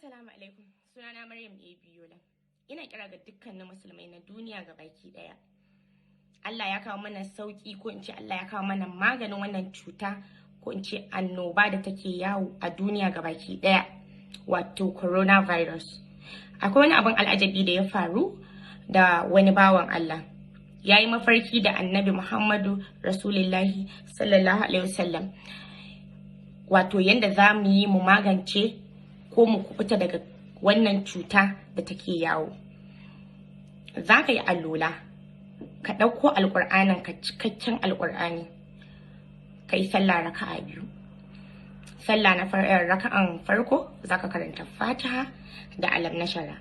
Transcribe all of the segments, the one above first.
Assalamu alaikum. Sunana Maryam A. Biyola. Ina kira ga dukkanin musulmai na duniya ga baki daya. Allah ya kawo mana sauki, ko in ce Allah ya kawo mana maganin wannan cuta, ko in ce annoba da take yawo a duniya ga baki daya, wato coronavirus. Akwai wani abin al'ajabi da ya faru da wani bawan Allah. Ya yi mafarki da Annabi Muhammadu Rasulullahi sallallahu alaihi wasallam. Wato yanda za mu yi mu magance ko mu kubuta daga wannan cuta da take yawo. Za ka yi alola, ka ɗauko Alƙur'anin ka, cikakken Alƙur'ani, ka yi sallah raka'a biyu. Sallah na raka'an farko za ka karanta Fatiha da Alam Nashara.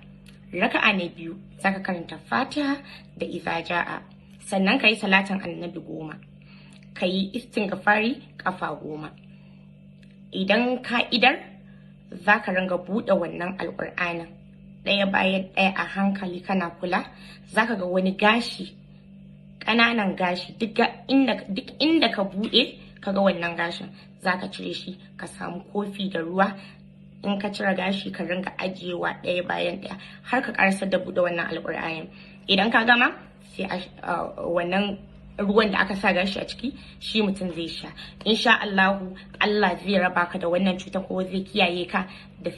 Raka'a na biyu za ka karanta Fatiha da Iza Ja'a. Sannan ka yi salatin Annabi 10. Ka yi istighfari kafa 10. Idan ka idar, za ka ringa buɗe wannan Alƙur'anin ɗaya bayan ɗaya a hankali kana kula, za ka ga wani gashi, ƙananan gashi. Duk inda ka buɗe ka ga wannan gashin, za ka cire shi, ka samu kofi da ruwa. In ka cire gashi, ka ringa ajiyewa ɗaya bayan ɗaya har ka ƙarasar da buɗe wannan Alƙur'anin. Idan ka gama, sai wannan ruwan da aka sa gashi a ciki, shi mutum zai sha. Insha Allahu, Allah zai raba ka da wannan cuta ko zai kiyaye ka da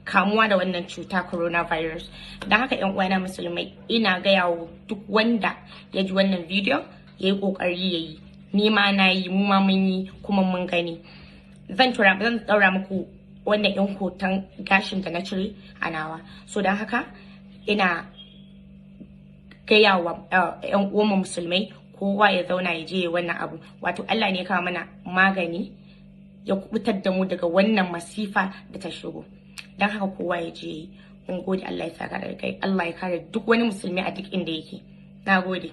kamuwa da wannan cuta coronavirus. Don haka, yan uwana musulmai, ina gaya wa duk wanda ya ji wannan bidiyon ya yi kokari ya yi. Ni ma na yi, mu ma mun yi kuma mun gani. Zan tura, zan daura muku wannan yan hoton gashin da na cire a nawa. So don haka ina gaya wa yan uwan musulmai, kowa ya zauna ya je wannan abu. Wato Allah ne ya kawo mana magani, ya kubutar da mu daga wannan masifa da ta shigo. Don haka kowa ya je. Mun gode, Allah ya saka da kai, Allah ya kare duk wani musulmi a duk inda yake. Na gode.